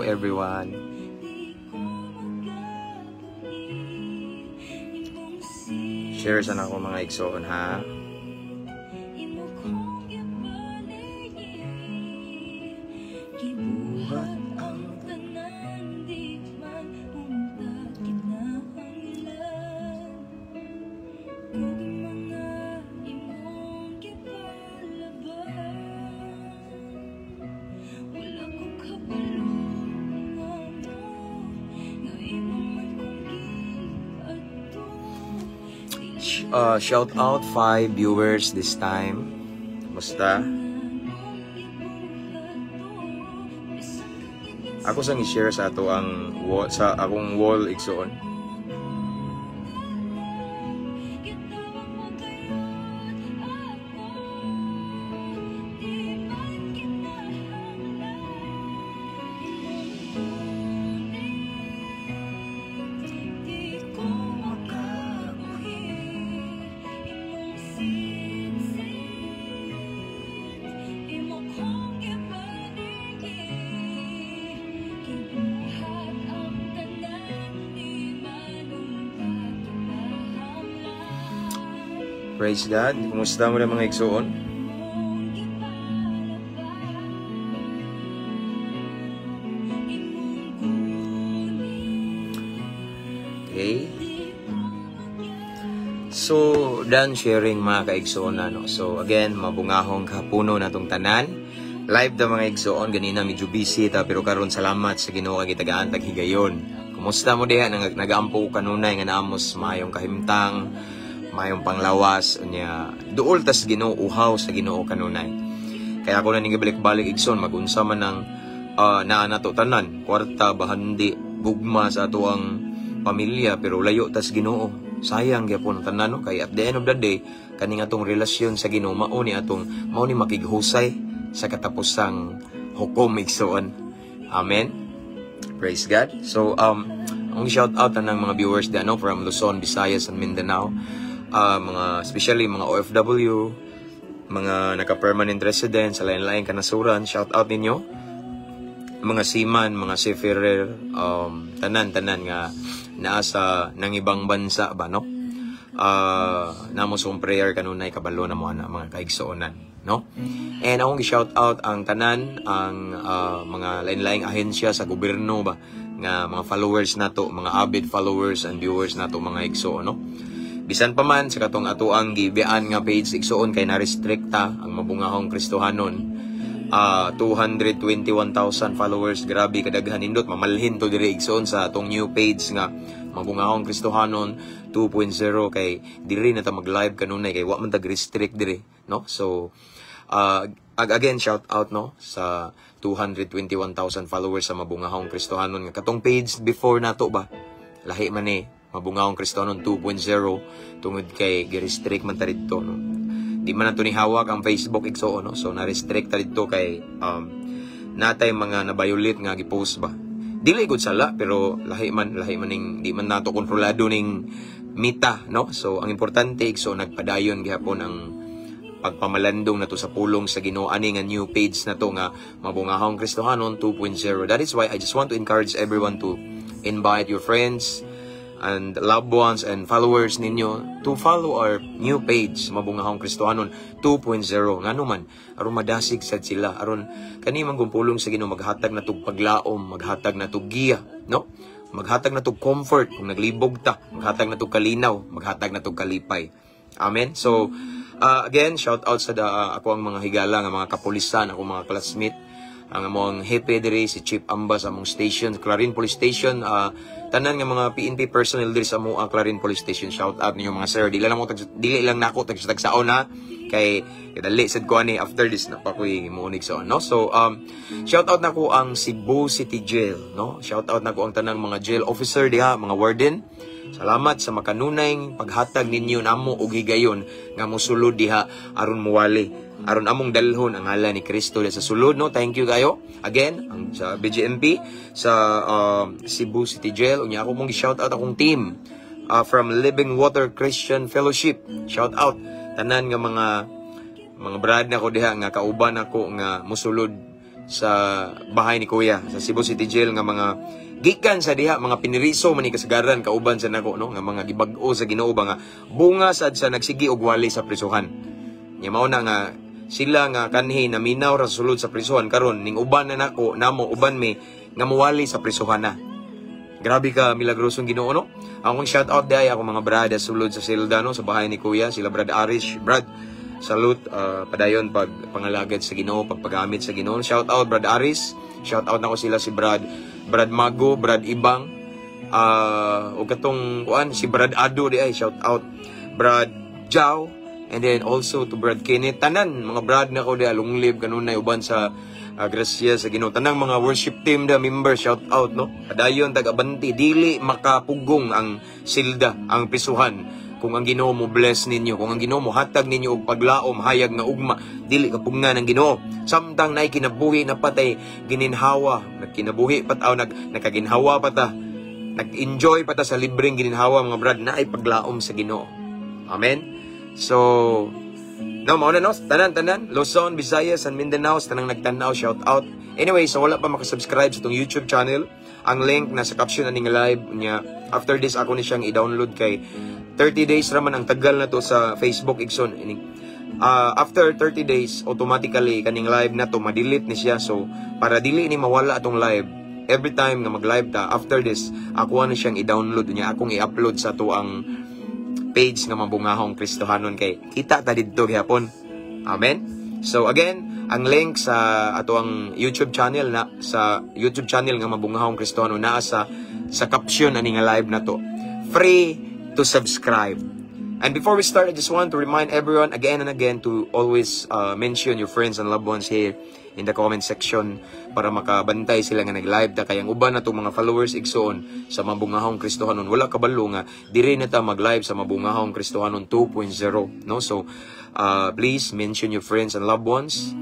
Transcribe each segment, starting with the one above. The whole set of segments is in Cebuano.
everyone. Share sa nako, mga igsoon, ha. Gibuhat ang tanan, di man unta kinahanglan ug mga imong gipalaban. Wala ko kabalo nga mo nga imo man kong giadto. Shout out five viewers this time. Kumusta? Ako sang i-share sa ato ang wall, sa akong wall, igsoon. Gitawag mo gayud ako, di man kinahanglan imong kunin. Di ko makabuhi imong sitsit, imo kong gipanigi. Gibuhat ang tanan, di man unta kinahanglan. Praise God. Kumusta mo na, mga igsoon? Imong gipalaban, imong kunin. Okay. Di ko So, done sharing, mga kaigsoon na, no? So, again, mabungahong kahaponon natong tanan. Live ta, mga igsoon, ganina medyo busy ta, pero karon salamat sa Ginoo kay gitagaan tag higayon. Kumusta mo diha? Nang nagaampo kanunay nga naamos maayong kahimtang, maayong panglawas, unya duol tas Ginoo, uhaw sa Ginoo kanunay. Kaya ako na ning balik-balik, igsoon, magunsa man ang naa nato tanan, kwarta, bahandi, gugma sa ato ang pamilya, pero layo tas Ginoo. Sayang gyapon ang tanan, no? Kay at the end of the day, kaning atong relasyon sa Ginoo mao ni atong mao ni makighusay sa katapusang hukom, igsoon. Amen. Praise God. So ang shout out na ng mga viewers di ano from Luzon, Visayas and Mindanao. Mga especially mga OFW, mga naka-permanent resident sa lain-lain kanasuran, shout out ninyo. Mga seaman, mga seafarer, tanan-tanan nga naa sa nang ibang bansa ba, no? Namo sa prayer kanunay kabalo na mo ana, mga kaigsuonan, no? And akong gi-shout out ang tanan ang mga lain-laing ahensya sa gobyerno ba nga mga followers nato, mga avid followers and viewers nato, mga igsoon, no? Bisan pa man sa katong atoang gibian nga page, igsoon, kay na-restricta ang Mabungahong Kristohanon. 221,000 followers, grabe kadaghan, nindot mamalhin to diri, igsoon, sa atong new page nga Mabungahong Kristohanon 2.0, kay diri na ta mag-live kanunay kay wa man tag restrict diri, no? So again, shout out, no, sa 221,000 followers sa Mabungahong Kristohanon nga katong page before nato ba, lahi man ni Mabungahong Kristohanon 2.0 tungod kay gi-restrict man ta didto, no? Di man nato ni hawak ang Facebook, igsoon, no? So na-restrict ta didto kay natay mga na-violate nga gi-post ba. Dili gud sala, pero lahi man ning di man nato kontrolado ning Meta, no? So ang importante, igsoon, nagpadayon gihapon ang pagpamalandong nato sa pulong sa Ginoo ani nga new page na to nga Mabungahong Kristohanon 2.0. That is why I just want to encourage everyone to invite your friends and loved ones and followers ninyo to follow our new page, Mabungahong Kristohanon 2.0. Ngano man, aron madasig sad sila, aron kani man pulong sa Ginoo maghatag na tug paglaom, maghatag na tug giya, no? Maghatag na tug comfort kung naglibog ta, maghatag na tug kalinaw, maghatag na tug kalipay. Amen. So again, shout out sa ako ang mga higala nga mga kapulisan, ako mga classmate, ang among hepe diri si Chief Amba sa among station, Clarin Police Station, tanan nga mga PNP personnel diri sa among Clarin Police Station. Shout out ninyo, mga sir. Dili lang mo tag, dili lang nako tag tagsaon ha, kay dali sad ko ani after this na pa ko'y muunig sa, no? So shout out nako ang Cebu City Jail, no? Shout out nako ang tanang mga jail officer diha, mga warden. Salamat sa makanunay paghatag ninyo namo og higayon nga mosulod diha aron muwali, aron among dalhon ang ngalan ni Kristo diha sa sulod, no? Thank you kayo again ang sa BJMP sa Cebu City Jail. Unya ako mong shout out akong team from Living Water Christian Fellowship. Shout out tanan nga mga brad nako diha nga kauban ako nga musulod Sa bahay ni Kuya sa Cebu City Jail nga mga gikan sa diha, mga piniriso man ni kasagaran kauban sa nako, no, nga mga gibag-o sa Ginoo ba nga bunga sad sa nagsigi og wali sa prisuhan. Nya mao na nga sila nga kanhi naminaw ra sa sulod sa prisuhan, karon ning uban na nako, namo uban mi nga muwali sa prisuhan na. Grabe ka milagrosong Ginoo, no? Akong shout out diay ako mga brada sulod sa silda, no, sa bahay ni Kuya, sila Brad Arish. Brad, salute, padayon pag pangalagad sa Ginoo, pagpagamit sa Ginoo. Shout out Brad Aris, shout out nako sila si Brad Mago, Brad Ibang, ug katong kuan si Brad Ado di ay, shout out Brad Jow, and then also to Brad Kenneth. Tanan mga brad nako di lunglib kanunay uban sa grasya sa Ginoo. Tanang mga worship team da member, shout out, no. Padayon tag-abanti, dili makapugong ang silda, ang prisuhan, kung ang Ginoo mo bless ninyo, kung ang Ginoo mo hatag ninyo og paglaom, hayag nga ugma, dili kapugngan ang Ginoo. Samtang naay kinabuhi na patay gininhawa, nagkinabuhi pa ta, nakaginhawa pa ta, nag-enjoy pa ta sa libreng gininhawa, mga brad, naay paglaom sa Ginoo. Amen. So, no, mao na, no, tanan tanan, Luzon, Visayas, and Mindanao, sa tanang nagtan-aw, shout out. Anyway, so wala pa makasubscribe sa itong YouTube channel, ang link nasa caption aning live niya. After this, ako ni siyang i-download kay 30 days raman ang tagal na to sa Facebook, igsoon. Ining after 30 days, automatically kaning live na to ma-delete ni siya. So, para dili ni mawala atong live, every time nga mag-live ta, after this, ako na siyang i-download niya, akong i-upload sa to ang page nga Mabungahong Kristohanon kay kita ta didto gihapon. Amen. So again, ang link sa ato ang YouTube channel na sa YouTube channel nga Mabungahong Kristohanon naa sa caption ani nga live na to. Free to subscribe. And before we start, I just want to remind everyone again and again to always mention your friends and loved ones here in the comment section para makabantay sila nga nag-live ta, kay ang uban na mga followers, igsoon, sa Mabungahong Kristohanon wala kabalo nga diri na ta mag-live sa Mabungahong Kristohanon 2.0, no? So please mention your friends and loved ones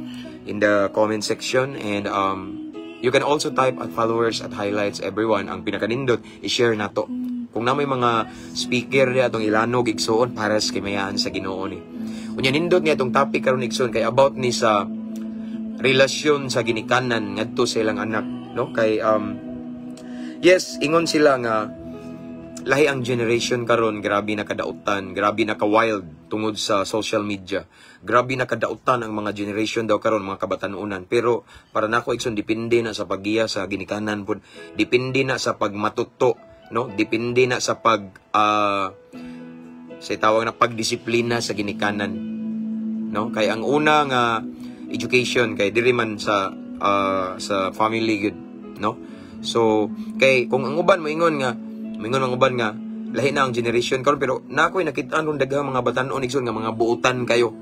in the comment section and you can also type at followers at highlights everyone. Ang pinakanindot, i-share nato kung na may mga speaker di atong ilanog, igsoon, para sa kimayaan sa Ginoo ni. Unya nindot niya atong topic karon, igsoon, kay about ni sa relasyon sa ginikanan ngadto sa ilang anak, no? Kay yes, ingon sila nga lahi ang generation karon, grabe na kadautan, grabe na ka-wild tungod sa social media. Grabe na kadautan ang mga generation daw karon, mga kabatanunan. Pero para nako, igsoon, depende na sa paggiya sa ginikanan pud. Depende na sa pagmatuto, no? Depende na sa pag sa tawag na pagdisiplina sa ginikanan, no? Kay ang una nga education kay diri man sa family gud, no? So kay kung ang uban moingon ang uban nga lahi na ang generation karon, pero na ako'y nakita ron daghang mga batan-on, igsoon, nga mga buotan kayo,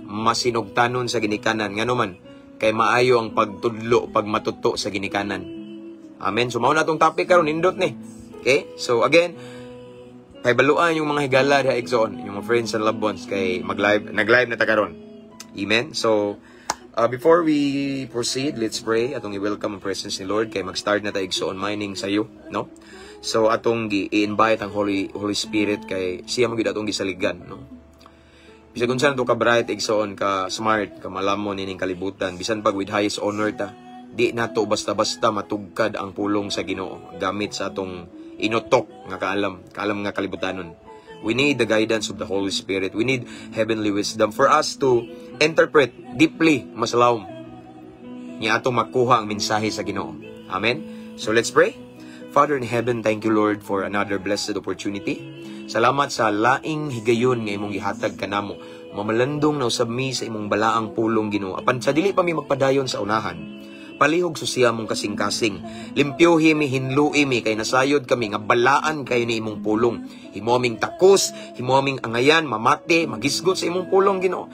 masinugtanon sa ginikanan. Ngano man? Kay maayo ang pagtudlo, pagmatuto sa ginikanan. Amen. So mao na atong topic karon, nindot ni. Okay? So again, pahibaluan yung mga higala diha, igsoon, yung mga friends and loved ones, kay mag-live, nag-live na ta karon. Amen. So before we proceed, let's pray. Atong i-welcome ang presence ni Lord kay mag-start na ta, igsoon, mining sa iyo, no? So atong i-invite ang Holy Holy Spirit kay siya man gyud atong gisaligan, no? Bisag unsa na to ka bright, igsoon, ka smart, ka malamon ining kalibutan, bisan pag with highest honor ta, di nato basta-basta matugkad ang pulong sa Ginoo gamit sa atong inutok nga kaalam, kaalam nga kalibutanon. We need the guidance of the Holy Spirit. We need heavenly wisdom for us to interpret deeply, mas lawom niya atong makuha ang mensahe sa Ginoo. Amen. So let's pray. Father in heaven, thank you, Lord, for another blessed opportunity. Salamat sa laing higayon nga imong gihatag kanamo. Mamalandong na usab mi sa imong balaang pulong, Ginoo. Apan sa dili pa mi magpadayon sa unahan, palihog susiha among kasing-kasing. Limpyuhi mi, hinlui mi, kay nasayod kami nga balaan kayo ni imong pulong. Himo aming takos, himo aming angayan, mamati, magisgot sa imong pulong, Ginoo.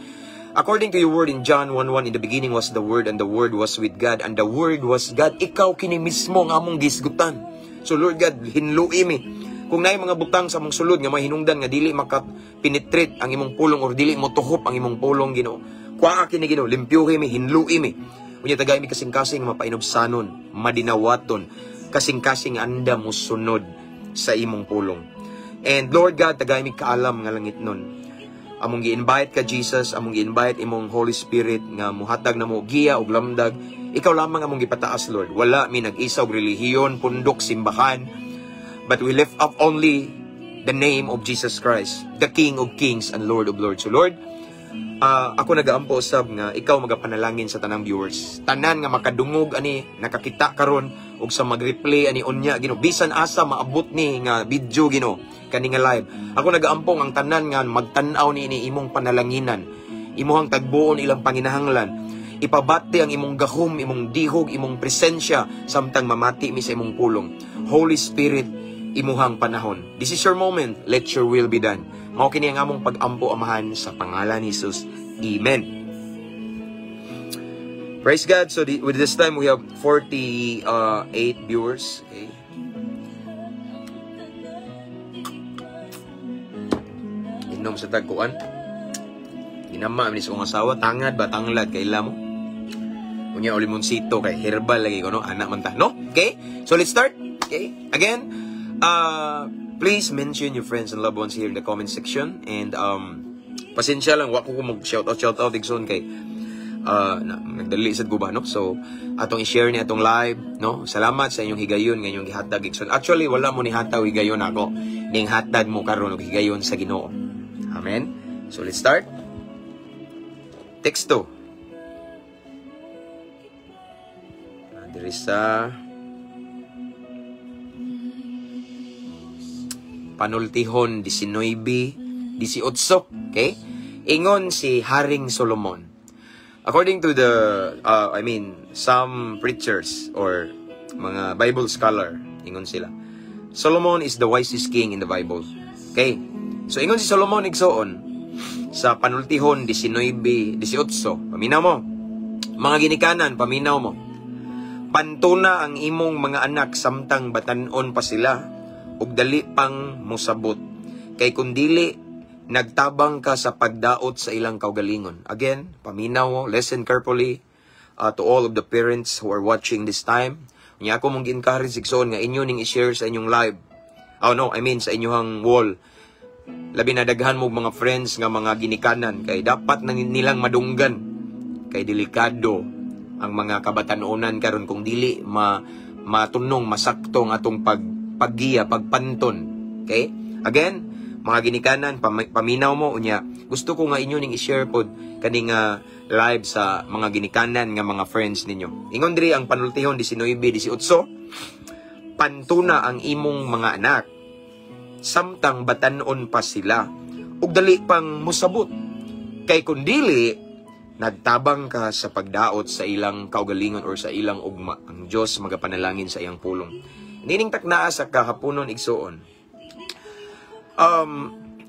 According to your word in John 1:1, "In the beginning was the Word, and the Word was with God, and the Word was God." Ikaw kini mismo ang among gisgutan. So Lord God, hinlui mi. Kung naay mga butang sa among sulod nga mahinungdan nga dili maka-penetrate ang imong pulong or dili mo tuhop ang imong pulong, Ginoo. Kuha kini, Ginoo, limpyuhi mi, hinlui mi. Unya tagay mi kasing-kasing mapainubsanon, madinawaton, kasing-kasing anda mo sunod sa imong pulong. And Lord God, tagay mi kaalam nga langit nun. Among gi-invite ka, Jesus, among gi-invite imong Holy Spirit nga muhatag na mo giya og lamdag. Ikaw lamang among gipataas, Lord. Wala mi nag-isa og relihiyon, pundok, simbahan, but we lift up only the name of Jesus Christ, the King of Kings and Lord of Lords. So Lord, ako nagaampo usab nga ikaw magapanalangin sa tanang viewers. Tanan nga makadungog ani, nakakita karon ug sa mag-replay ani unya, Ginoo, bisan asa maabot ni nga video, Ginoo, kani nga live. Ako nagaampong ang tanan nga magtan-aw ni ini, imong panalanginan. Imuhang tagbuon ilang panginahanglan. Ipabati ang imong gahom, imong dihog, imong presensya samtang mamati mi sa imong pulong. Holy Spirit, imuhang panahon. This is your moment. Let your will be done. Mao kini ang among pag-ampo, Amahan, sa pangalan ni Jesus. Amen. Praise God. So with this time we have 48 viewers. Okay. Inom sa tagkuan. Ginama ni sa akong asawa, tangad ba tanglad kaila mo. Unya o limonsito kay herbal lagi ko, no, anak man ta, no? Okay? So let's start. Okay? Again, please mention your friends and loved ones here in the comment section and pasensya lang, wa ko mag shout out, shout out, igsoon, kay na, nagdali sad ko ba, no? So atong i-share ni atong live, no? Salamat sa inyong higayon nga inyong gihatag, igsoon. Actually, wala mo ni hatag higayon ako, ning hatag mo karon og higayon sa Ginoo. Amen. So let's start. Teksto diri sa Panultihon 19:18. Okay? Ingon si Haring Solomon. According to the, I mean, some preachers or mga Bible scholar, ingon sila, Solomon is the wisest king in the Bible. Okay? So, ingon si Solomon, igsoon, sa Panultihon 19:18. Paminaw mo. Mga ginikanan, paminaw mo. Pantuna ang imong mga anak samtang batanon pa sila ug dali pang mosabot. Kay kung dili, nagtabang ka sa pagdaot sa ilang kaugalingon. Again, paminaw mo, listen carefully to all of the parents who are watching this time. Unya ako mong gi-encourage, igsoon, nga inyo ning i-share sa inyong live. Oh no, I mean sa inyong wall. Labi na daghan mo mga friends nga mga ginikanan kay dapat na nilang madunggan kay delikado ang mga kabatanunan karon kung dili matunong, masakto ang atong paggiya, pagpanton. Okay? Again, mga ginikanan, paminaw mo. Unya gusto ko nga inyo ning i-share pod kani nga live sa mga ginikanan nga mga friends ninyo. Ingon diri ang Panultihon 19:18, "Pantuna ang imong mga anak samtang batanon pa sila ug dali pang mosabot, kay kun dili, nagtabang ka sa pagdaot sa ilang kaugalingon or sa ilang ugma." Ang Dios magapanalangin sa iyang pulong. Nining taknaa sa kahaponon, igsoon,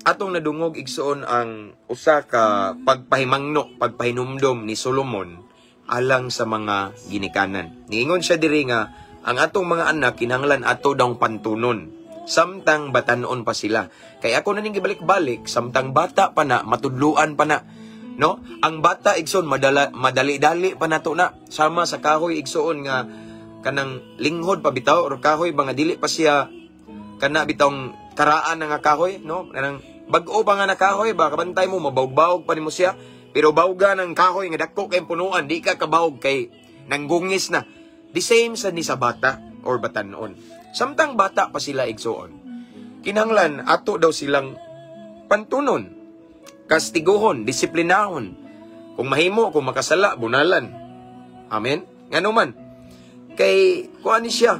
atong nadungog, igsoon, ang usa ka pagpahimangno, pagpahinumdom ni Solomon alang sa mga ginikanan. Niingon siya diri nga ang atong mga anak kinahanglan ato daw pantunon samtang batanon pa sila. Kay ako na ning gibalik-balik, samtang bata pa na, matudluan pa na. No? Ang bata, igsoon, madala, madali-dali pa nato na. Sama sa kahoy, igsoon, nga kanang linghod pa bitaw or kahoy ba nga dili pa siya kana bitawng karaan na nga kahoy, no? Kanang bag-o pa nga na kahoy ba, kabantay mo, mabawg-bawg pa nimo siya. Pero bawga ng kahoy nga dako kay punuan, di ka kabawg kay nanggungis na. The same sa ni sa bata or batanon. Samtang bata pa sila, igsoon, kinahanglan ato daw silang pantunon, kastiguhon, disiplinahon. Kung mahimo, kung makasala, bunalan. Amen? Ngano man, kay kuan ni siya,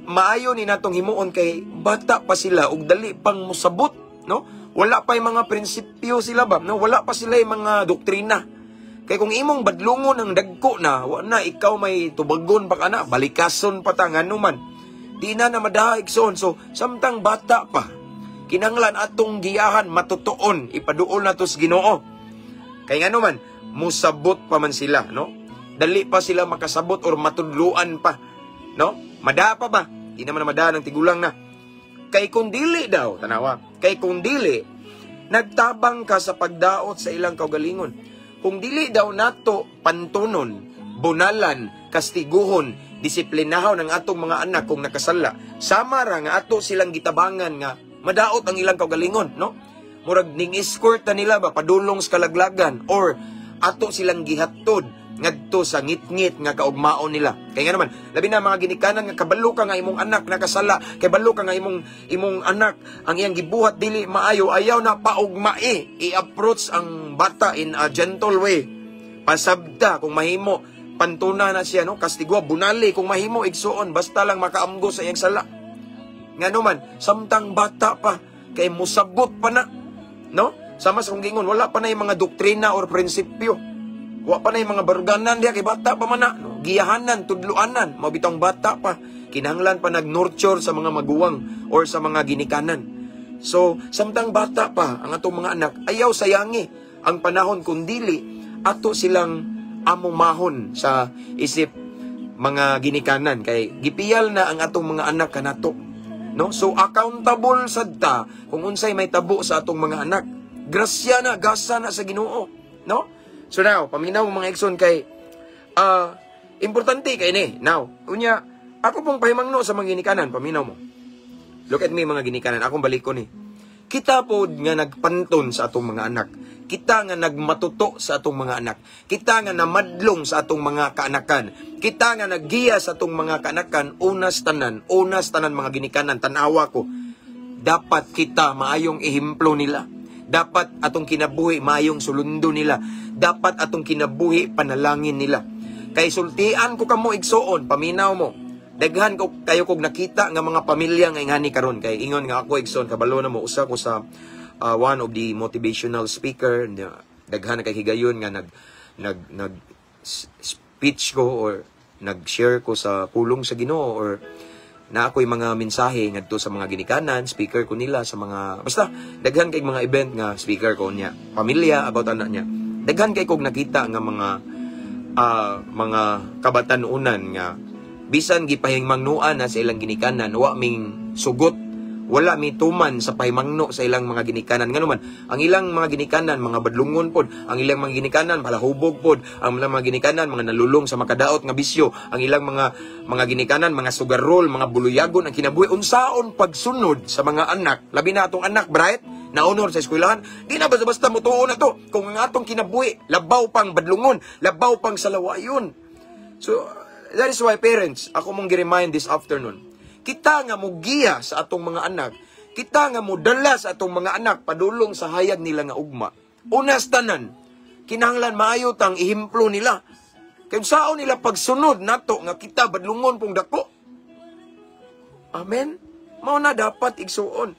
maayo ni natong himuon kay bata pa sila ug dali pang mosabot, no? Wala pa yung mga prinsipyo sila ba, no? Wala pa sila yung mga doktrina. Kay kung imong badlungon ang dagko na, wa na ikaw may tubagon pa ka na, balikason pa ta, ngano man. Di na na madaha, igsoon. So, samtang bata pa, kinahanglan atong giyahan, matutuon, ipaduol na to sa Ginoo. Kay ngano man, musabot pa man sila, no? Dali pa sila makasabot or matudluan pa, no? Madaha pa ba? Di naman na madaha ng tigulang na. Kay kung dili daw, tanawa, kay kung dili, nagtabang ka sa pagdaot sa ilang kaugalingon. Kung dili daw nato pantunon, bunalan, kastiguhon, disiplinahon ang atong mga anak kung nakasala, sama ra nga ato silang gitabangan nga madaot ang ilang kaugalingon, no? Murag ning escort na nila ba padulong sa kalaglagan or ato silang gihatod Ngadto sa ngitngit nga kaugmaon nila. Kay nga naman, labi na mga ginikanan nga kabalo ka nga imong anak nakasala, kay balo ka nga imong anak ang iyang gibuhat dili maayo, ayaw na paugmai. I-approach ang bata in a gentle way. Pasabta kung mahimo, pantuna na siya, no? Kastigwa, bunali kung mahimo, igsuon, basta lang makaamgo sa iyang sala. Ngano man, samtang bata pa, kay musabot pa na, no? Sama sa kong gingon, wala pa na yung mga doktrina or prinsipyo. Wa pa na yung mga baruganan diya kay bata pa man na, no? Giyahanan, tudluanan, mao bitong bata pa. Kinahanglan pa nag-nurture sa mga maguwang or sa mga ginikanan. So, samtang bata pa ang atong mga anak, ayaw sayangi ang panahon kundili ato silang amumahon sa isip mga ginikanan kay gipiyal na ang atong mga anak kanato. No? So accountable sad ta kung unsay may tabo sa atong mga anak. Grasya na, gasa na sa Ginoo, no? So now, paminaw mga igsoon kay importante kay ni. Now, unya ako pong pahimangno sa mga ginikanan, paminaw mo. Look at me, mga ginikanan, akong balik ko ni. Kita pod nga nagpanton sa atong mga anak. Kita nga nagmatuto sa atong mga anak. Kita nga namadlong sa atong mga kaanakan. Kita nga naggiya sa atong mga kaanakan, unas tanan mga ginikanan, tanawa ko. Dapat kita maayong ehemplo nila. Dapat atong kinabuhi maayong sulundo nila. Dapat atong kinabuhi panalangin nila. Kay sultian ko kamo igsuon, paminaw mo. Daghan ko kayo kog nakita nga mga pamilya nga ingani karon kay ingon nga ako, igsoon, kabalo na mo, usa ko sa one of the motivational speaker. Daghan na kay higayon nga nag nag nag speech ko or nag-share ko sa pulong sa Ginoo or na ako'y mga mensahe ngadto sa mga ginikanan, speaker ko nila sa mga, basta daghan kay mga event nga speaker ko niya. Pamilya about anak niya. Daghan kay kog nakita nga mga kabatanunan nga bisan gipahimangnuan na sa ilang ginikanan, wa ming sugot, wala mi tuman sa pahimangno sa ilang mga ginikanan. Ngano man, ang ilang mga ginikanan mga badlungon pod, ang ilang mga ginikanan palahubog pod, ang ilang mga ginikanan mga nalulong sa makadaot nga bisyo, ang ilang mga ginikanan mga sugarol, mga buluyagon ang kinabuhi. Unsaon pagsunod sa mga anak, labi na atong anak bright na honor sa eskwelahan, di na basta-basta mutuo na to kung ang atong kinabuhi labaw pang badlungon, labaw pang salawayon. So that is why, parents, ako mong gi-remind this afternoon, kita nga mugiya sa atong mga anak, kita nga mudala sa atong mga anak padulong sa hayag nila nga ugma. Unas tanan, kinahanglan maayo tang ehemplo nila. Kay saon nila pagsunod nato nga kita badlungon pong dako? Amen? Mao na dapat, igsuon.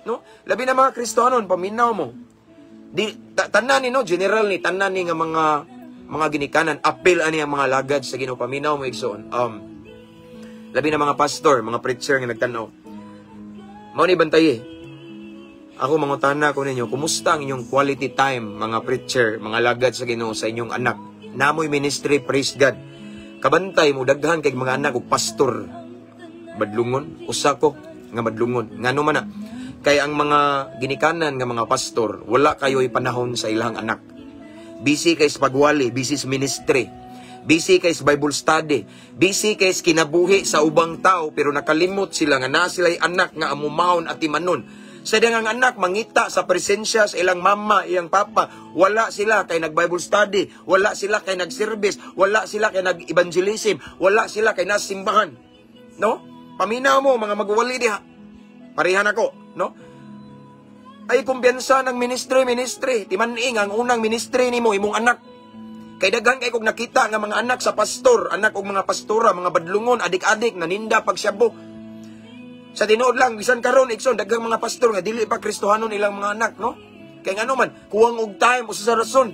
No? Labi na mga Kristohanon, paminaw mo. Di, tanan ni, no, general ni tanan ni nga mga ginikanan, apil ani ang mga lagad sa Ginoo. Paminaw mo, igsoon. Labi na mga pastor, mga preacher nga nagtanaw. Mao ni bantayi. Ako mangutana ko ninyo, kumusta ang inyong quality time, mga preacher, mga lagad sa Ginoo, sa inyong anak? Namoy ministry, praise God. Kabantay mo, daghan kay mga anak og pastor. Badlungon, usa ko nga badlungon. Ngano man na? Kay ang mga ginikanan nga mga pastor, wala kayo'y panahon sa ilang anak. Busy kay sa pagwali, busy sa ministry. Busy kay sa Bible study, busy kay sa kinabuhi sa ubang tao, pero nakalimot sila nga naa sila'y anak nga amumahon at timanon. Sa ang anak mangita sa presensya sa ilang mama, iyang papa, wala sila kay nag-Bible study, wala sila kay nag-service, wala sila kay nag-evangelism, wala sila kay nasimbahan. No? Paminaw mo mga magwali diha. Parehan ako, no? Ay kumpiyansa ng ministry, ministry. Timaning ang unang ministry nimo imong anak. Kay daghan kay kog nakita nga mga anak sa pastor, anak og mga pastora, mga badlungon, adik-adik, naninda pagsyabo. Sa tinuod lang, bisan karon, igsoon, daghang mga pastor nga dili pa Kristohanon ilang mga anak, no? Kay ngano man, kuwang og time usa sa rason.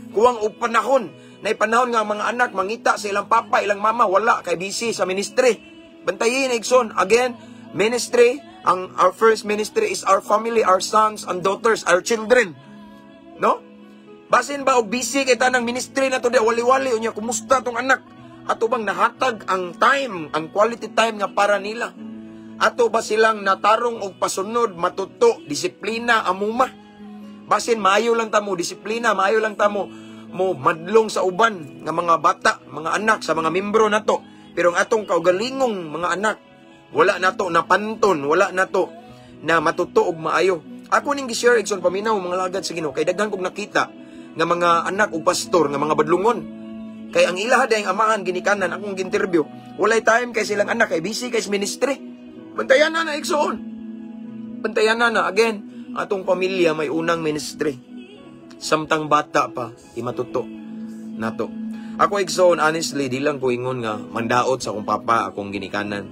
Kuwang og panahon. Nay panahon nga ang mga anak mangita sa ilang papa, ilang mama, wala kay busy sa ministry. Bantayin, igsoon. Again, ministry, ang our first ministry is our family, our sons and daughters, our children. No? Basin ba og busy kay tanang ministry na to di wali-wali, unya kumusta tong anak? Ato bang nahatag ang time, ang quality time nga para nila? Ato ba silang natarong og pasunod, matuto, disiplina, amuma? Basin maayo lang ta mo disiplina, maayo lang ta mo mo madlong sa uban nga mga bata, mga anak sa mga membro nato. Pero ang atong kaugalingong mga anak, wala nato napanton, wala nato na matuto og maayo. Ako ning gi-share, igsoon, paminaw mga lagad sa Ginoo, kay daghan kog nakita nga mga anak og pastor nga mga badlungon. Kay ang ilaha dayang amahan ginikanan akong ginterview. Walay time kay silang anak kay busy kay sa ministry. Bantayan na na, igsoon. Bantayan na na again atong pamilya may unang ministry. Samtang bata pa imatuto nato. Ako, igsoon, honestly, di lang ko ingon nga mandaot sa akong papa, akong ginikanan.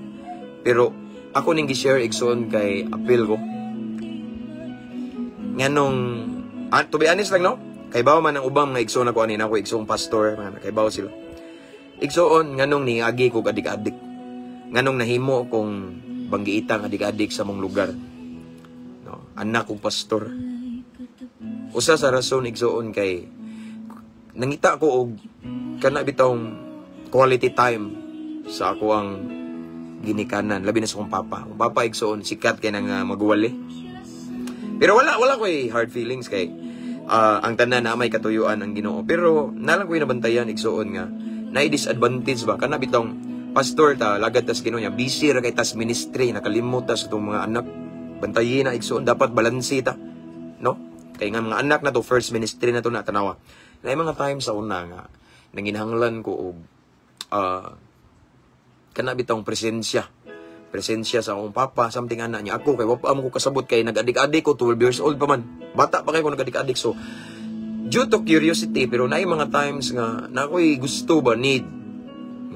Pero ako ning gi-share, igsoon, kay appeal ko. Nganong to be honest lang, no, kay bawo man ang ubang mga igsoon ako ani na ako igsoong pastor, mga kay bawo sila. Igsoon, nganong niagi ko adik-adik. Nganong nahimo kong banggiitang adik-adik sa mong lugar. No, anak kong pastor. Usa sa rason, igsoon, kay nangita ko og kana bitawng quality time sa ako ang ginikanan, labi na sa akong papa. Akong papa, igsoon, sikat kay nang magwali. Pero wala wala ko'y hard feelings kay ang tanan na may katuyuan ang Ginoo. Pero nalang ko'y nabantayan, igsoon, nga na disadvantage ba kana bitong pastor ta, lagad tas Ginoo niya, busy ra kay tas ministry, nakalimot ta sa itong mga anak. Bantayin na, igsoon, dapat balanse ta, no? Kay nga mga anak na to, first ministry na to na tanawa. Na mga times sa una nga nanginahanglan ko og kana bitong presensya presensya sa akong papa, something ana niya. Ako kay wa pa mo ko kasabot kay nag-adik-adik ko 12 years old pa man, bata pa kay ko nag-adik-adik. So due to curiosity, pero naay mga times nga na ako'y gusto ba, need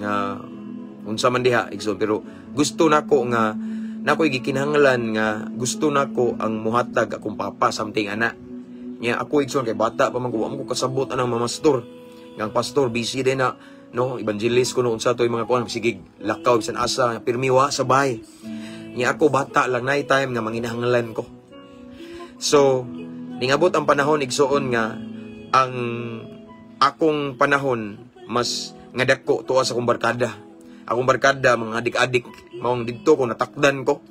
nga unsa man diha, igsoon, pero gusto nako nga na ako'y gikinahanglan nga gusto nako ang muhatag akong papa, something ana niya. Ako, igsoon, kay bata pa man ko, wa man ko kasabot anang mamastor nga ang pastor busy din na, no, evangelist ko no, unsa to yung mga kuan, sige lakaw bisan asa, pirmi wa sa bahay niya. Ako bata lang, night time nga manginahanglan ko. So ningabot ang panahon, igsoon, nga ang akong panahon mas nga dako tuwa sa akong barkada. Akong barkada mga adik-adik, maong didto ko natakdan ko.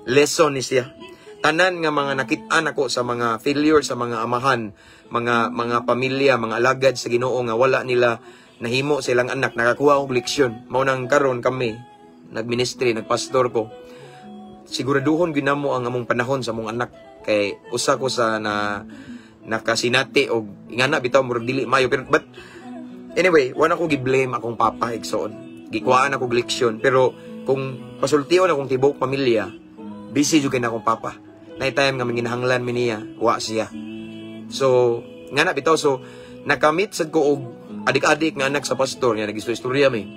Lesson ni siya. Tanan nga mga nakit-an ako sa mga failure sa mga amahan, mga pamilya, mga alagad sa Ginoo nga wala nila nahimo sa ilang anak, nakakuha og leksyon. Mao nang karon kami nagministry, nagpastor ko. Siguraduhon gyud namo ang among panahon sa among anak kay usa ko sa na nakasinati og ingana bitaw, murag dili mayo, pero but anyway, wala ko gi-blame akong papa, igsoon. Gikuhaan ako og leksyon, pero kung pasultion akong tibok pamilya, busy jud kay na akong papa. Nay time nga manginahanglan mi niya, wa siya. So nga na bitaw, so nakamit sad ko og adik-adik nga anak sa pastor nga nagistorya mi.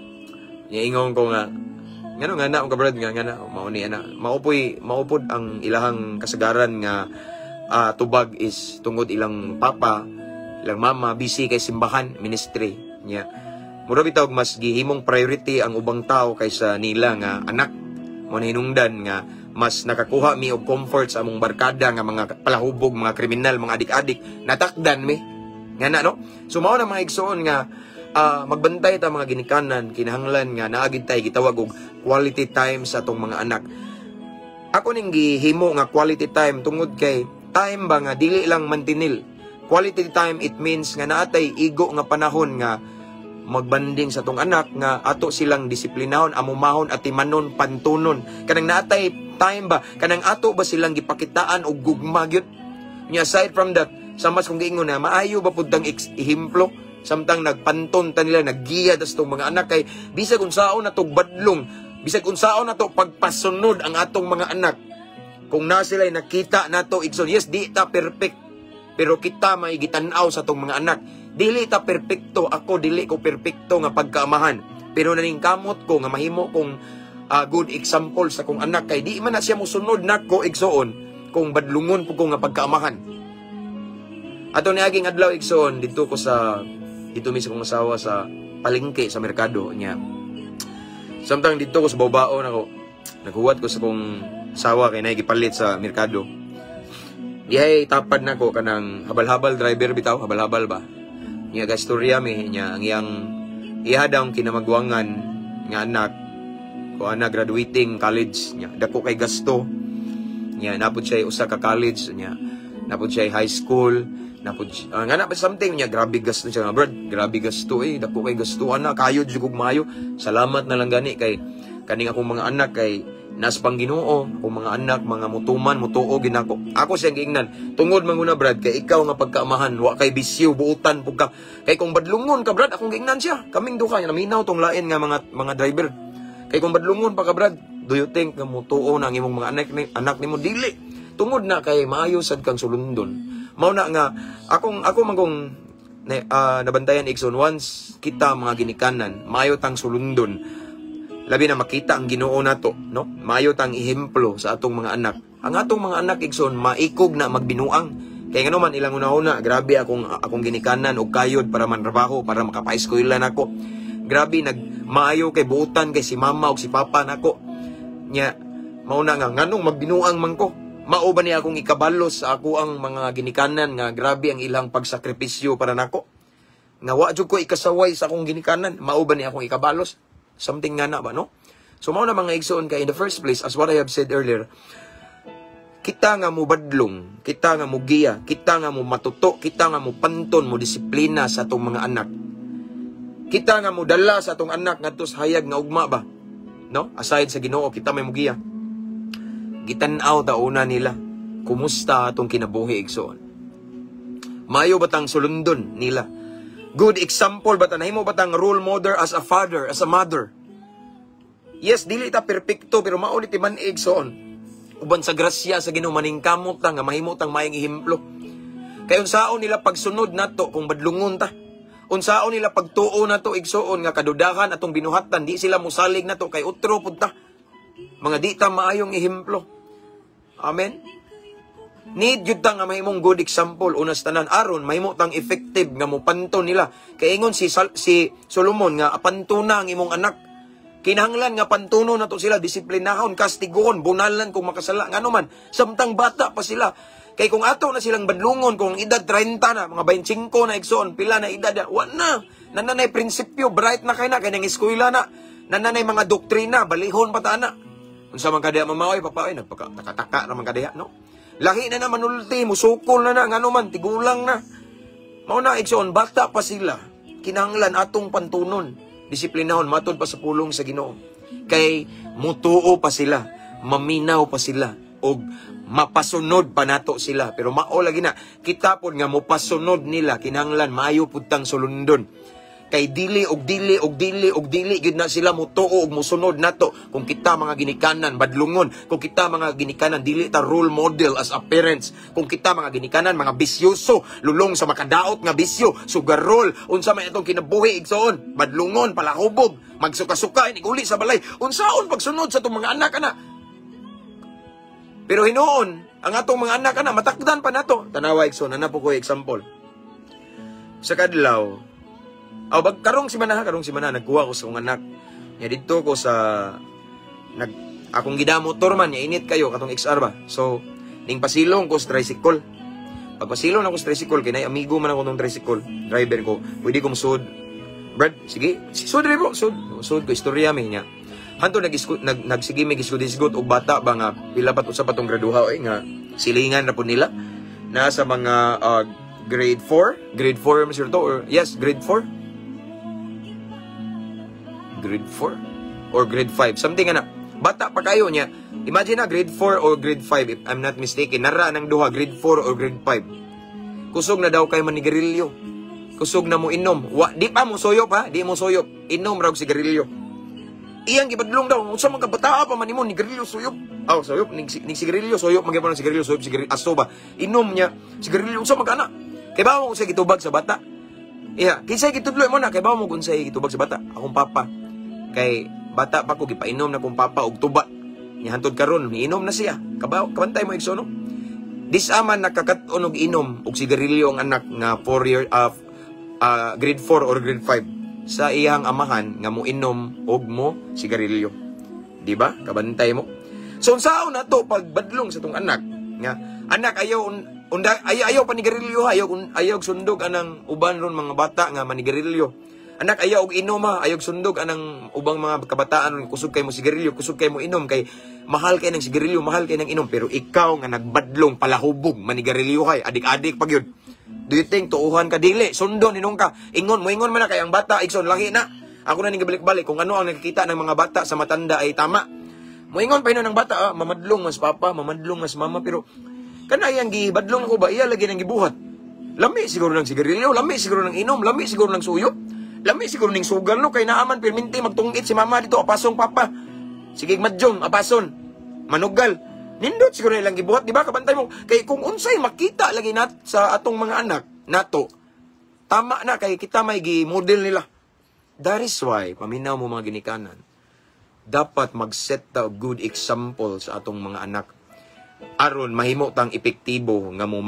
Nya ingon ko nga ngano nga na ang kabrad nga nga na mao ni ana maupoy maupod ang ilahang kasagaran nga tubag is tungod ilang papa, ilang mama busy kay simbahan, ministry niya. Mura bitaw mas gihimong priority ang ubang tao kaysa nila nga anak mo. Hinungdan nga mas nakakuha mi og comfort sa among barkada nga mga palahubog, mga kriminal, mga adik-adik, natakdan mi nga na, no? So mao na, mga igsoon, nga magbantay ta, mga ginikanan, kinahanglan nga naagid tay gitawag og quality time sa atong mga anak. Ako ning gihimo nga quality time tungod kay time ba nga dili lang mantinil. Quality time, it means nga naatay igo nga panahon nga magbanding sa atong anak, nga ato silang disiplinahon, amumahon, atimanon, pantunon, kanang naatay time ba, kanang ato ba silang gipakitaan og gugma gyud nya. Aside from that, sa mas kung giingon na maayo ba pud tang ehemplo samtang nagpanton ta nila, naggiya tas tong mga anak, kay bisag unsaon na badlong, bisag unsaon na to pagpasunod ang atong mga anak, kung na sila nakita nato, igsoon, yes, di ta perfect, pero kita may gitan-aw sa atong mga anak. Dili ta perpekto. Ako, dili ko perpekto nga pagkaamahan, pero naningkamot ko nga mahimo kong good example sa kong anak, kay di man na siya mosunod nako, igsoon, kung badlungon po ko nga pagkaamahan. Ato ni aging adlaw, igsoon, dito mi sa kong asawa sa palengke, sa merkado niya. Samtang dito ko sa babaon ako, naghuwat ko sa kong asawa kay naay gipalit sa merkado. Dihay tapad nako kanang habal-habal driver bitaw, habal-habal ba. Niya gastorya mi niya ang iyang iha daw kinamagwangan nga anak ko ana graduating college niya. Dako kay gasto. Niya napud siya usa ka college niya. Napud siya high school, napud nga na pa something niya, grabe gasto siya nga, "Brad, grabe gasto eh, dako kay gasto ana, kayod jud kog maayo. Salamat na lang gani kay Kaning akong mga anak kay nas pang Ginoo, akong mga anak mga mutuman, mutuo ginako. Ako siyang giingnan, tungod man guna, Brad, kay ikaw nga pagkaamahan, wa kay bisyo, buutan pug ka. Kay kung badlungon ka, Brad, akong giingnan siya. Kaming duha naminaw tong lain nga mga driver. Kay kung badlungon pa ka, Brad, do you think nga mutuo na ang imong mga anak nimo? Dili. Tungod na kay maayo sad kang sulundon. Mao na nga akong ako man kong na, nabantayan, igsoon, once kita mga ginikanan maayo tang sulundon, labi na makita ang Ginoo nato, no? Maayo tang ehemplo sa atong mga anak. Ang atong mga anak, igsoon, maikog na magbinuang. Kay ngano man ilang una-una, grabe akong ginikanan og kayod para mantrabaho, para makapaeskwela nako. Grabe nag maayo kay buutan kay si mama og si papa nako. Nya mao na nga nganong magbinuang man ko? Mao ba ni akong ikabalos sa ako ang mga ginikanan nga grabe ang ilang pagsakripisyo para nako? Nga wa jud ko ikasaway sa akong ginikanan, mao ba ni akong ikabalos? Something nga na ba, no? So mao na, mga igsoon, kay in the first place, as what I have said earlier, kita nga mo badlong, kita nga mo giya, kita nga mo matuto, kita nga mo panton, mo disiplina sa atong mga anak. Kita nga mo dala sa atong anak ngadto sa hayag nga ugma ba? No? Aside sa Ginoo, kita may mugiya. Gitan-aw ta una nila. Kumusta atong kinabuhi, igsoon? Maayo ba tang sulundon nila? Good example ba ta? Nahimo ba tang role model as a father, as a mother? Yes, dili ta perpekto, pero mao ni timan-ig, igsoon. Uban sa grasya sa Ginoo, maningkamot ta nga mahimo tang maayong ehemplo. Kay unsaon nila pagsunod nato kung badlungon ta? Unsaon nila pagtuo nato, igsoon, nga kadudahan atong binuhatan? Di sila musalig nato kay utro pud ta. Mga di ta maayong ehemplo. Amen. Need jud ta nga mahimong good example una sa tanan aron mahimo tang effective nga mopanto nila. Kay ingon si Solomon nga pantuna ang imong anak. Kinahanglan nga pantuno nato sila, disiplinahon, kastiguhon, bunalan kung makasala. Ngano man, samtang bata pa sila. Kay kung ato na silang badlungon, kung edad 30 na, mga 25 na, igsoon, pila na edad na, wa na. Nananay prinsipyo, bright na kay na, kay nang eskwela na. Nananay mga doktrina, balihon pa ta na. Unsa man kadiha, mama oy, papa oy, nagpaka taka-taka naman kadiha, no? Lahi na na manulti, musukol na na, ngano man, tigulang na. Mao na, igsoon, bata pa sila. Kinahanglan atong pantunon, disiplinahon, matod pa sa pulong sa Ginoo. Kay mutuo pa sila, maminaw pa sila, og mapasunod pa nato sila. Pero mao lagi na, kita pod nga mopasunod nila, kinahanglan maayo pud tang sulundon. Kay dili og dili og dili og dili gyud na sila mutuo og musunod nato kung kita mga ginikanan badlungon, kung kita mga ginikanan dili ta role model as a parents, kung kita mga ginikanan mga bisyoso, lulong sa makadaot nga bisyo, sugarol, unsa may atong kinabuhi, igsoon, badlungon, palahubog, magsuka-suka, iniguli sa balay, unsaon pagsunod sa atong mga anak ana? Pero hinuon, ang atong mga anak ana matakdan pa nato. Tanawa, igsoon, ana po ko example. Sa kadlaw, aw bag karong simana nagkuha ko sa akong anak. Nya didto ko sa nag akong gidamo motor man, nya init kayo katong XR ba. So ning pasilong ko sa tricycle. Pagpasilong ako sa tricycle kay nay amigo man ako tong tricycle driver ko. Pwede ko musud. Brad, sige, sud rin bro, sud. Sud ko, istorya mi niya. Hanto nag nag nagsige mi gisgot og bata ba nga pila pat usa pa tong graduha oy nga silingan ra pud nila. Nasa mga grade 4, grade 4 man to or yes, grade 4, grade 4 or grade 5, something ana, bata pa kayo niya. Imagine na grade 4 or grade 5, if I'm not mistaken, nara nang duha, grade 4 or grade 5. Kusog na daw kay manigarilyo, kusog na mo inom. Wa, di pa mo suyop ha, di mo suyop, inom raw sigarilyo. Iyang gibadlong daw, unsa man ka, bataa pa man nimo, nigarilyo, suyop. Aw, suyop ning, ning sigarilyo, suyop man gyud sigarilyo, suyop sigarilyo, aso ba, inom niya sigarilyo. Unsa man ka ana? Kay ba mo kung gitubag sa bata? Iya, kinsay gitudlo mo na? Kay ba mo kung unsay gitubag sa bata? Akong papa. Kay bata pa ko, gipainom na kong papa og tuba. Nya hantod karon niinom na siya. Kabaw, kabantay mo, igsoon, no? Dis-a man nakakat-on og inom og sigarilyo ang anak nga 4 year grade 4 or grade 5 sa iyang amahan nga mo inom og mo sigarilyo. Di ba? Kabantay mo. So unsaon na to pagbadlong sa tong anak nga anak, ayaw unda, ayaw, ayaw panigarilyo, ayaw ayaw sundog anang uban ron mga bata nga manigarilyo. Anak, ayaw og inom ha, ayaw sundog anang ubang mga kabataan ron, kusog kay mo sigarilyo, kusog kay mo inom kay mahal kay ng sigarilyo, mahal kay ng inom, pero ikaw nga nagbadlong, palahubog, manigarilyo kay adik-adik pag yun. Do you think tuuhan ka? Dili, sundon inong ka. Ingon mo, ingon man na kay ang bata, igsoon, lahi na. Ako na ning gibalik-balik kung ano ang nakikita ng mga bata sa matanda ay tama. Moingon pa ng bata, ah, mamadlong mas papa, mamadlong mas mama, pero kana iyang gibadlong ako ba, iya lagi nang gibuhat. Lami siguro ng sigarilyo, lami siguro ng inom, lami siguro ng suyop, lami siguro ng sugal, no, kay naaman pirminti magtungit si mama dito, apasong papa. Sige madjong, apason, manugal. Nindot siguro nilang gibuhat, di ba? Kabantay mo. Kay kung unsay makita lagi nat sa atong mga anak, nato, tama na kay kita may gi-model nila. That is why, paminaw mo mga ginikanan, dapat mag-set ta og good example sa atong mga anak. Aron mahimo tang epektibo nga mo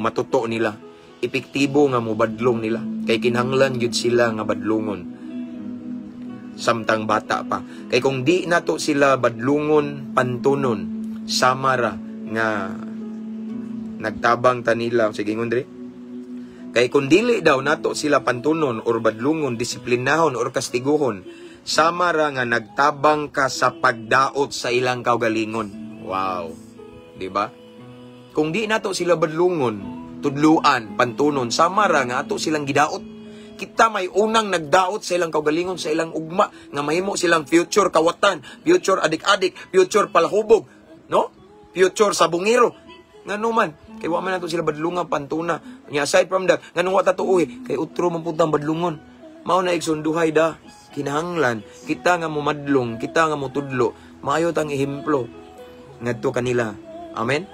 matuto nila. Epektibo nga mo badlong nila. Kay kinahanglan gyud sila nga badlongon samtang bata pa. Kay kung di nato sila badlungon, pantunon, sama ra nga nagtabang ta nila. Sige, ingon diri. Kay kung dili daw nato sila pantunon or badlungon, disiplinahon or kastiguhon, sama ra nga nagtabang ka sa pagdaot sa ilang kaugalingon. Wow. Di ba? Kung di nato sila badlungon, tudluan, pantunon, sama ra nga ato silang gidaot. Kita may unang nagdaot sa ilang kaugalingon, sa ilang ugma, nga mahimo silang future kawatan, future adik-adik, future palahubog, no? Future sabungero. Ngano man, kay wa man nato sila badlunga, pantuna. Nya aside from that, nganong wa ta tuohi, kay utro man pud tang badlungon. Mao na, igsoon, duhay da. Kinahanglan kita nga momadlong, kita nga motudlo, maayo tang ehemplo ngadto kanila. Amen.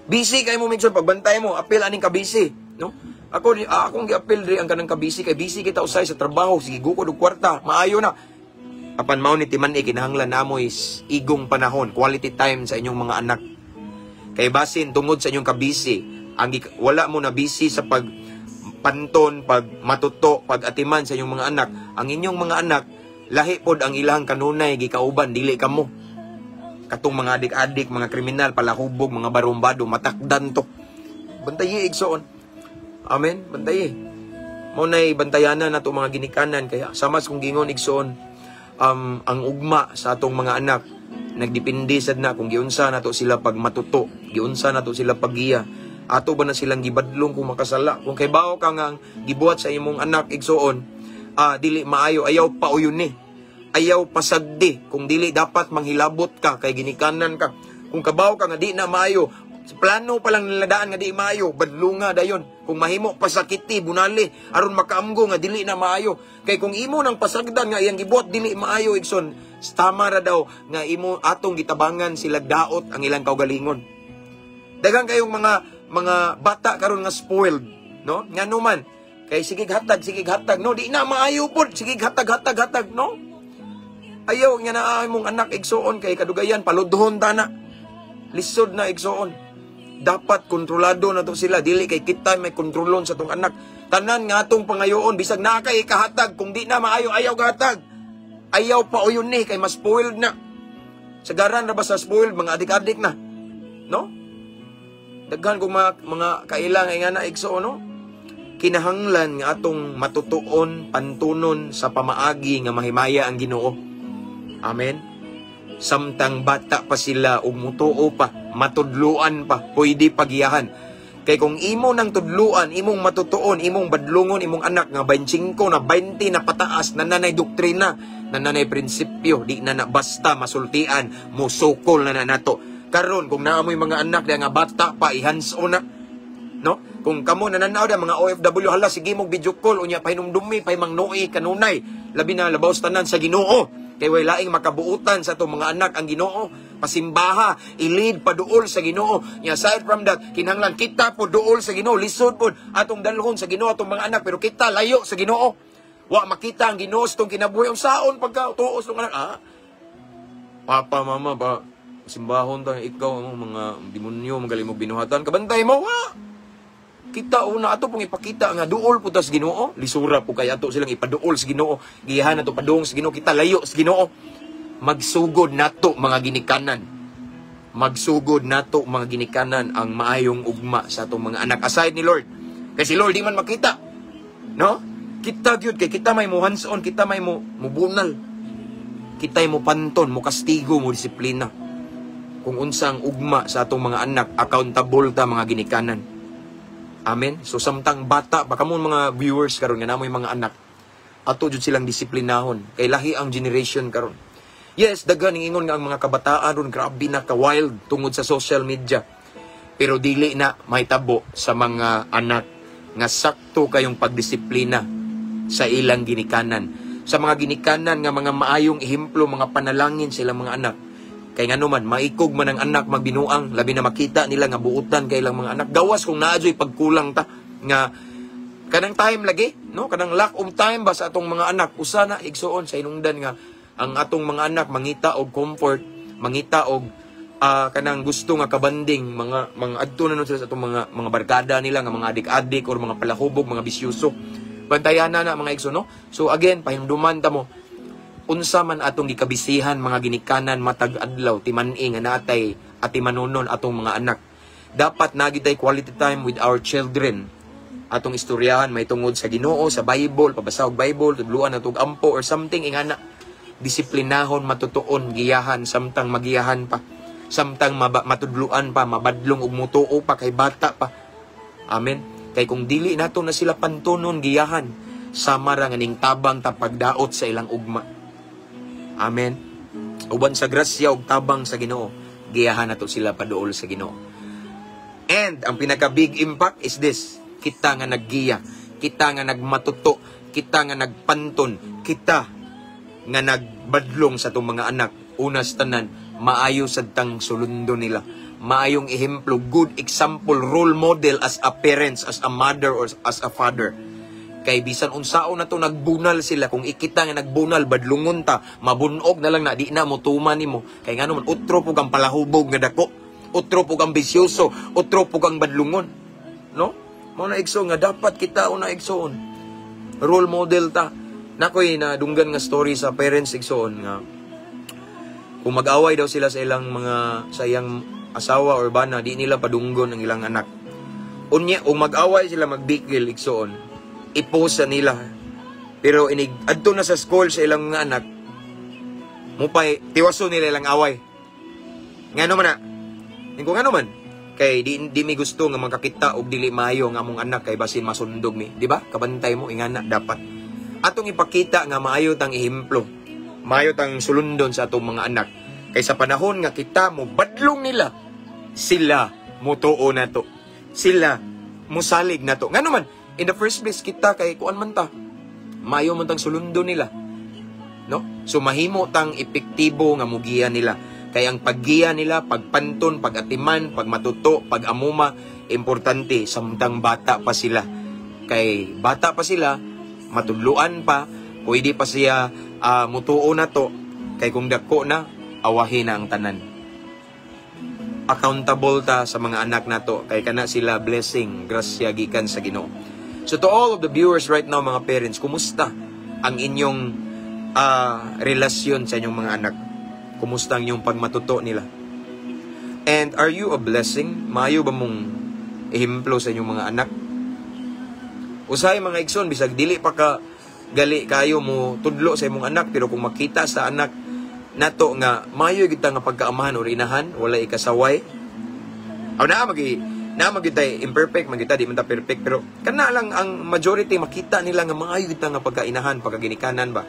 Busy kay mo minsan pagbantay mo, apil aning ka busy, no? Ako akong giapil diri ang kanang ka-busy kay busy kita usay sa trabaho, sige gukod og kwarta, maayo na. Apan mao ni timan-i, kinahanglan namo is igong panahon, quality time sa inyong mga anak. Kay basin tungod sa inyong kabisi, ang wala mo na busy sa pag panton, pag matuto, pag atiman sa inyong mga anak, ang inyong mga anak lahi pod ang ilang kanunay gikauban, dili kamo. Katong mga adik-adik, mga kriminal, palahubog, mga barumbado, matakdan to. Bantayi, igsoon. Amen? Bantayi. Mao nay bantayanan nato mga ginikanan kaya sama sa kong gingon, igsoon, ang ugma sa atong mga anak nagdepende sad na kung giunsa nato sila pag matuto, giunsa nato sila paggiya. Ato ba na silang gibadlong kung makasala? Kung kay bawo ka nga ang gibuhat sa imong anak, igsoon, dili maayo, ayaw pauyon ni. Ayaw pasagdi kung dili dapat manghilabot ka kay ginikanan ka. Kung kabaw ka nga di na maayo, sa plano pa lang niladaan nga di maayo, badlunga dayon. Kung mahimo pasakiti, bunali, aron makaamgo nga dili na maayo. Kay kung imo nang pasagdan nga iyang gibuhat dili maayo, igsoon, tama ra daw nga imo atong gitabangan sila daot ang ilang kaugalingon. Daghang kayong mga bata karon nga spoiled, no? Ngano man, kay sige hatag, no? Di na maayo pod, sige hatag, hatag, hatag, no? Ayaw nga na imong anak, igsoon, kay kadugayan paludhon ta na. Lisod na, igsoon. Dapat kontrolado na to sila, dili kay kita may kontrolon sa tong anak. Tanan nga atong pangayoon bisag naa kay ikahatag, kung di na maayo ayaw gahatag. Ayaw pa uyon ni kay mas spoiled na. Sagaran ra ba sa spoiled, mga adik-adik na. No? Daghan kong mga kaila nga na, igsoon, no? Kinahanglan nga atong matutuon, pantunon sa pamaagi nga mahimaya ang Ginoo. Amen. Samtang bata pa sila ug mutuo pa, matudluan pa, pwede pagiyahan. Kay kung imo nang tudluan, imong matutuon, imong badlungon, imong anak nga 25 na, 20 na pataas, nananay doktrina, nananay prinsipyo, di na na basta masultian, musukol na na nato. Karon kung naa mo'y mga anak diya nga bata pa, i-hands on na. No? Kung kamo nananaw da mga OFW, hala, sige mo video call unya pahinumdumi, pahimangnuoi kanunay, labi na labaw sa tanan sa Ginoo. Kay way laing makabuutan sa atong mga anak ang Ginoo. Pasimbaha, ilid paduol sa Ginoo. Nya aside from that, kinahanglan kita po duol sa Ginoo, lisod pod atong dalhon sa Ginoo atong mga anak, pero kita layo sa Ginoo. Wa makita ang Ginoo sa atong kinabuhi unsaon pagka tuos tong anak. Ah, papa, mama ba simbahon ta, ikaw ang mga demonyo magaling mo binuhatan, kabantay mo wa kita una ato pong ipakita nga duol po tas Ginoo. Lisura po kay ato silang ipaduol sa Ginoo, giyahan nato padung sa Ginoo, kita layo sa Ginoo. Magsugod nato mga ginikanan, magsugod nato mga ginikanan ang maayong ugma sa atong mga anak aside ni Lord, kay si Lord di man makita, no? Kita gyud, kay kita may mo hands on, kita may mo mubunal, kita mo panton, mo kastigo, mo disiplina kung unsang ugma sa atong mga anak. Accountable ta mga ginikanan. Amen. So samtang bata baka mo mga viewers karon nga namoy mga anak, Ato jud silang disiplinahon kay lahi ang generation karon. Yes, daghan ning ingon nga ang mga kabataan ron grabe na ka wild tungod sa social media. Pero dili na mahitabo sa mga anak nga sakto kayong pagdisiplina sa ilang ginikanan. Sa mga ginikanan nga mga maayong ehemplo, mga panalangin sa ilang mga anak. Kay ngano man, maikog man ang anak magbinuang, labi na makita nila nga buutan kay ilang mga anak. Gawas kung naa juy pagkulang ta nga kanang time lagi, no? Kanang lack of time ba sa atong mga anak. Usa na, igsuon, sa hinungdan nga ang atong mga anak mangita og comfort, mangita og kanang gusto nga kabanding, mga adto na nun sila sa atong mga barkada nila nga mga adik-adik or mga palahubog, mga bisyuso. Bantayan na na, mga igsoon, no? So again, pahinumduman ta mo unsa man atong gikabisihan, mga ginikanan, matag adlaw, timan-i nga natay atimanunon atong mga anak. Dapat naa gyud tay quality time with our children. Atong istoryahan may tungod sa Ginoo, sa Bible, pabasa og Bible, tudluan nato og ampo or something ingana. Disiplinahon, matutuon, giyahan samtang magiyahan pa. Samtang matudluan pa, mabadlong og mutuo pa kay bata pa. Amen. Kay kung dili nato na sila pantunon, giyahan, sama ra nga ning tabang ta pagdaot sa ilang ugma. Amen. Uban sa grasya ug tabang sa Ginoo, giyahan nato sila paduol sa Ginoo. And ang pinaka big impact is this: kita nga naggiya, kita nga nagmatuto, kita nga nagpanton, kita nga nagbadlong sa atong mga anak. Una sa tanan, maayo sad tang sulundo nila. Maayong ehemplo, good example, role model as a parents, as a mother or as a father. Kay bisan unsaon na to nagbunal sila, kung ikita nga nagbunal, badlungon ta, mabunog na lang na, di na mo tuman nimo. Kay ngano man, utro pud kang palahubog nga dako, utro pud kang bisyoso, utro pud kang badlungon. No? Mao na, igsoon, nga dapat kita una, igsoon, role model ta. Nakoy na dunggan nga story sa parents, igsoon, nga kung mag-away daw sila sa ilang mga sa iyang asawa or bana, di nila padunggon ang ilang anak. Unya, kung mag-away sila, magbikil, igsoon, i-post sa nila. Pero inig adto na sa school sa ilang mga anak, mupay tiwaso nila ilang away. Ngano man na? Ingko ngano man? Kay di mi gusto nga makakita og dili maayo nga among anak kay basin masundog mi, di ba? Kabantay mo ingana dapat. Atong ipakita nga maayo tang ehemplo. Maayo tang sulundon sa atong mga anak. Kay sa panahon nga kita mo badlong nila, sila mutuo nato. Sila musalig nato. Ngano man, in the first place kita kay kuan man ta. Maayo man tang sulundo nila. No? So mahimo tang epektibo nga mugiya nila. Kay ang paggiya nila, pagpanton, pagatiman, pagmatuto, pag-amuma, importante samtang bata pa sila. Kay bata pa sila, matudluan pa, pwede pa siya mutuo na to. Kay kung dako na, awahin na ang tanan. Accountable ta sa mga anak nato kay kana sila blessing, grasya gikan sa Ginoo. So to all of the viewers right now, mga parents, kumusta ang inyong relasyon sa inyong mga anak? Kumusta ang inyong pagmatuto nila? And are you a blessing? Maayo ba mong ehemplo sa inyong mga anak? Usahay, mga igsoon, bisag dili pa ka gali kayo mo tudlo sa imong anak, pero kung makita sa anak nato nga maayo gyud ta nga pagkaamahan or inahan, wala ikasaway. Aw naa magi tay imperfect man kita, di man ta perfect, pero kana lang ang majority, makita nila nga maayo gyud ta nga pagkainahan, pagkaginikanan ba.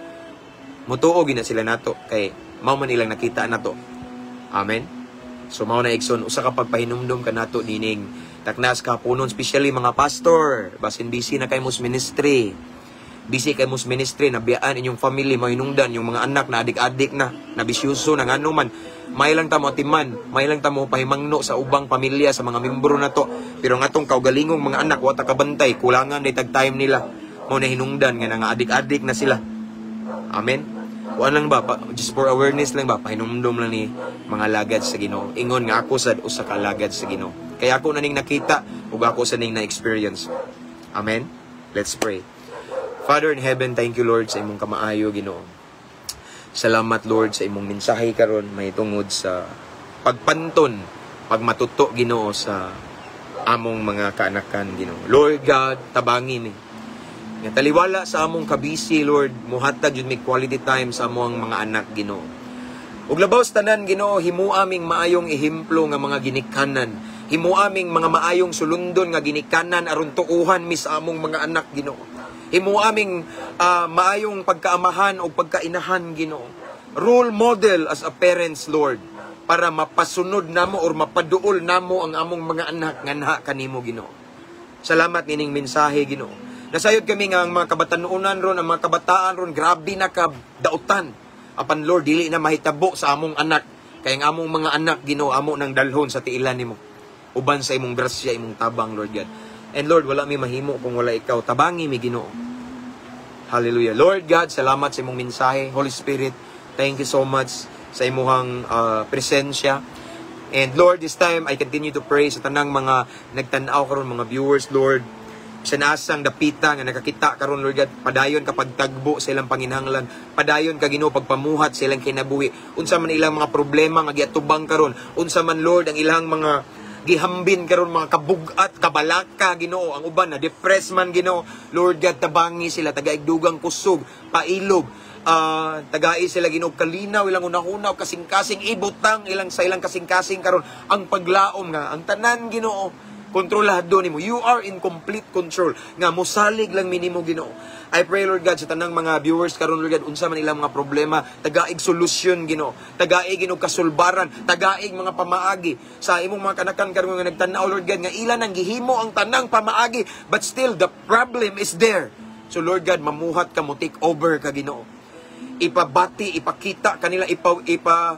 Mutuo gyud na sila nato kay mao man ilang nakita nato. Amen. So mao na, igsoon, usa ka pagpahinumdom kanato nining taknas kahaponon, especially mga pastor, basin busy na kay mos ministry. Busy kay mos ministry, nabiyaan inyong family, mahinungdan yung mga anak na adik-adik na, na bisyuso na ngano man. May lang ta mo atiman, may lang ta mo pahimangno sa ubang pamilya, sa mga membro na to. Pero nga atong kaugalingong mga anak, wa ta kabantay, kulangan day tag time nila. Mao na hinungdan nga nga adik-adik na sila. Amen. Kuan lang ba, just for awareness lang ba, pahinumdom lang ni mga lagad sa Ginoo. Ingon nga ako sad usa ka lagad sa Ginoo. Kaya ako na ning nakita ug ako sa ning na-experience. Amen. Let's pray. Father in heaven, thank you, Lord, sa imong kamaayo, Ginoo. Salamat, Lord, sa imong mensahe karon may tungod sa pagpanton, pagmatuto, Ginoo, sa among mga kaanakan, Ginoo. Lord God, tabangi mi. Nga taliwala sa among kabisi, Lord, muhatag jud mi quality time sa among mga anak, Ginoo. Ug labaw sa tanan, Ginoo, himo aming maayong ehemplo nga mga ginikanan. Himo aming mga maayong sulundon nga ginikanan aron tuuhan mi sa among mga anak, Ginoo. Himo aming maayong pagkaamahan o pagkainahan, Ginoo. Role model as a parents, Lord, para mapasunod namo or mapaduol namo ang among mga anak nganha kanimo, Ginoo. Salamat nining mensahe, Ginoo. Nasayod kami nga ang mga kabatanunan ron, ang mga kabataan ron, grabe na ka dautan. Apan Lord, dili na mahitabo sa among anak. Kay ang among mga anak, Ginoo, amo nang dalhon sa tiilan nimo. Uban sa imong grasya, imong tabang, Lord God. And Lord, wala mi mahimo kung wala ikaw. Tabangi mi, Ginoo. Hallelujah. Lord God, salamat sa imong mensahe. Holy Spirit, thank you so much sa imuhang presensya. And Lord, this time I continue to pray sa tanang mga nagtan-aw karon, mga viewers, Lord. Bisan asang dapita nga nakakita karon, Lord God, padayon ka pagtagbo sa ilang panginahanglan, padayon ka, Ginoo, pagpamuhat sa ilang kinabuhi. Unsa man ilang mga problema nga giatubang karon, unsa man, Lord, ang ilang mga gihambin karon, mga kabugat, kabalaka, Ginoo, ang uban na depressed man, Ginoo. Lord God, tabangi sila, tagaig dugang kusog, pailob, tagai sila, Ginoo, kalinaw ilang hunahuna, kasing-kasing ibutang ilang sa ilang kasing-kasing karon ang paglaom nga ang tanan, Ginoo, kontrolado nimo. You are in complete control nga mosalig lang minimo, Ginoo. I pray, Lord God, sa tanang mga viewers karon, Lord God, unsa man ilang mga problema, tagaig solusyon, Ginoo, tagaig, Ginoo, kasulbaran, tagaig mga pamaagi sa imong mga kanakan karon nga nagtan-aw, Lord God, nga ila nang gihimo ang tanang pamaagi but still the problem is there. So Lord God, mamuhat ka mo, take over ka, Ginoo. Ipabati, ipakita kanila, ipa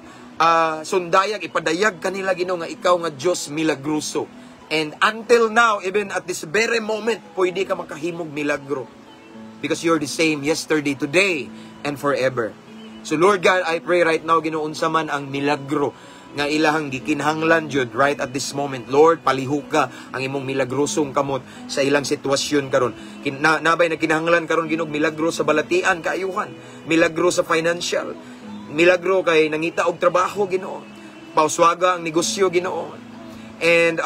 sundayag, ipadayag kanila, Ginoo, nga ikaw nga Dios milagroso. And until now, even at this very moment, pwede ka makahimog milagro. Because you're the same yesterday, today, and forever. So Lord God, I pray right now, Ginoo, unsa man ang milagro nga ilahang gikinahanglan jud right at this moment. Lord, palihuka ang imong milagrosong kamot sa ilang sitwasyon karon. Nabay nagkinahanglan karon, Ginoo, milagro sa balatian, kaayuhan, milagro sa financial, milagro kay nangita og trabaho, Ginoo. Pauswaga ang negosyo, Ginoo. And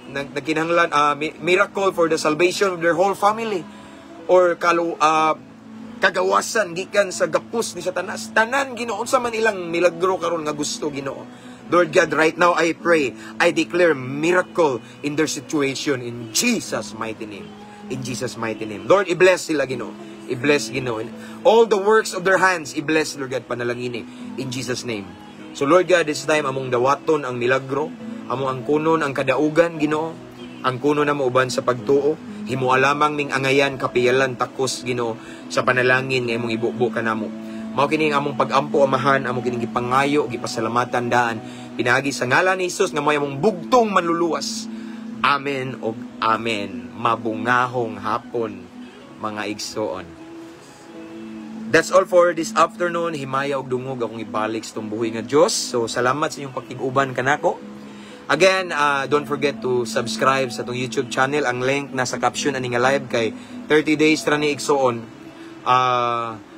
nagkinahanglan miracle for the salvation of their whole family or kagawasan gikan sa gapos ni Satanas. Tanan, Ginoo, unsa man ilang milagro karon nga gusto, Ginoo. Lord God, right now I pray, I declare miracle in their situation in Jesus' mighty name. In Jesus' mighty name. Lord, i-bless sila, Ginoo. I-bless, Ginoo. In all the works of their hands, i-bless, Lord God, panalangini in Jesus' name. So Lord God, this time among dawaton ang milagro, amo ang kunon ang kadaugan, Ginoo. Ang kuno namo uban sa pagtuo, himoa lamang ming angayan, kapiyalan, takos, Ginoo, sa panalangin nga imong ibubo kanamo. Mao kini ang among pag-ampo, Amahan, amo kining gipangayo, gipasalamatan daan pinaagi sa ngalan ni Jesus nga mo'y among bugtong manluluwas. Amen og amen. Mabungahong hapon, mga igsoon. That's all for this afternoon. Himaya og dungog akong ibalik sa tumbuhi nga Dios. So salamat sa inyong pakig-uban kanako. Again, don't forget to subscribe sa atong YouTube channel. Ang link nasa caption ani nga live kay 30 days ra ni, igsoon.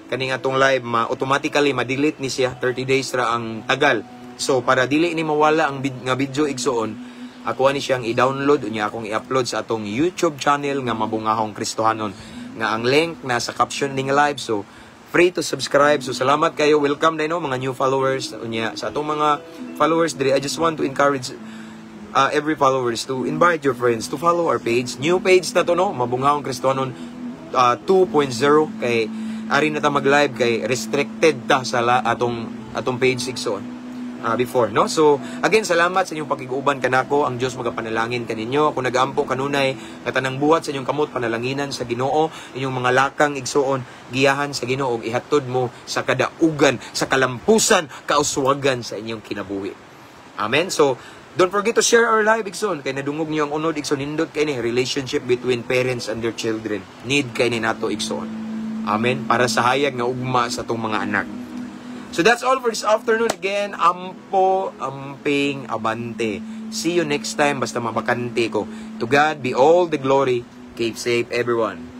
Kaning atong live ma automatically ma-delete ni siya, 30 days ra ang tagal. So para dili ni mawala ang nga video, igsoon, ako ani siyang i-download unya akong i-upload sa atong YouTube channel nga Mabungahong Kristohanon nga ang link nasa caption ning live. So free to subscribe. So salamat kayo. Welcome na no mga new followers unya sa atong mga followers diri. I just want to encourage every followers to invite your friends to follow our page. New page na to no, Mabungahong Kristohanon 2.0, kay ari na ta mag-live kay restricted ta sa atong page, igsoon, before no. So again, salamat sa inyong pakig-uban kanako. Ang Dios magapanalangin kaninyo. Kung nagaampo kanunay nga tanang buhat sa inyong kamot panalanginan sa Ginoo, inyong mga lakang, igsoon, giyahan sa Ginoo ug ihatod mo sa kadaugan, sa kalampusan, kauswagan sa inyong kinabuhi. Amen. So don't forget to share our live, igsoon, kay nadungog niyo ang unod, igsoon. Nindot kay ni relationship between parents and their children. Need kay ni nato, igsoon. Amen. Para sa hayag nga ugma sa atong mga anak. So that's all for this afternoon. Again, ampo, amping, abante. See you next time basta mabakante ko. To God be all the glory. Keep safe, everyone.